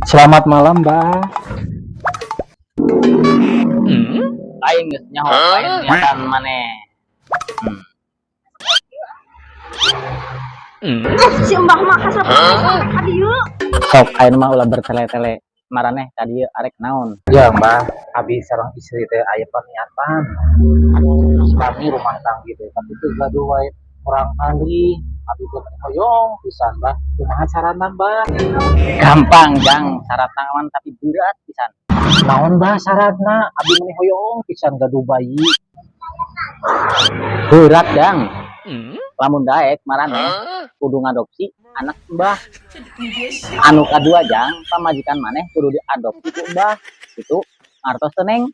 Selamat malam, Mbah. Aing geus nyaho aing niatan maneh. Si Mbah mah haseup sampai ka dieu. Sok ayeuna mah ulah bertele-tele. Maraneh ka dieu arek naon? Ya, Mbah, abi sareng istri teh aya paniatan. Kami rumah tangga teh, tapi teu gaduh wae murangkalih. Abi teh meni hoyong pisan, Mbah. Kumaha carana, Mbah? Gampang, Jang, syarat mah tapi berat pisan. Naon, Mbah, syaratna? Abi meni hoyong pisan gaduh bayi. Berat, Jang. Lamun daek maraneh kudu ngadopsi anak Mbah. Anu kadua, Jang, pamajikan maneh kudu diadopsi ku Mbah. Itu ngartos teu, Neng?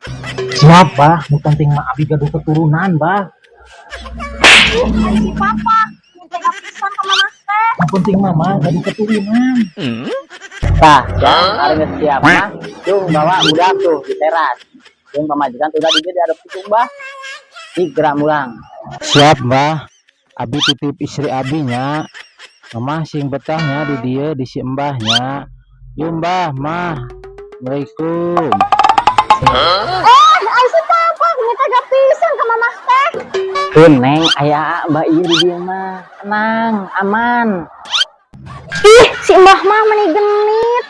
Siap, Mbah. Nu penting mah abi gaduh keturunan, Mbah. Ai si Papa, tega pisan ka Mamah teh. Nu penting mah gaduh keturunan. Tah, Jang, ari geus siap mah, cung bawa budak tuh di teras. Jeung pamajikan udah di dieu diadopsi ku Mbah. Segera mulang. Siap, Mbah. Abi titip istri abi nya. Mamah sing betahnya di dieu di si Mbahnya. Yuk, Mbah, Mah. Assalamualaikum. Eh, ai si Papa meni tega pisan ka Mamah teh. Keun, Neng, aya Mbah ieu di dieu mah. Tenang, aman. Ih, si Mbah mah meni genit.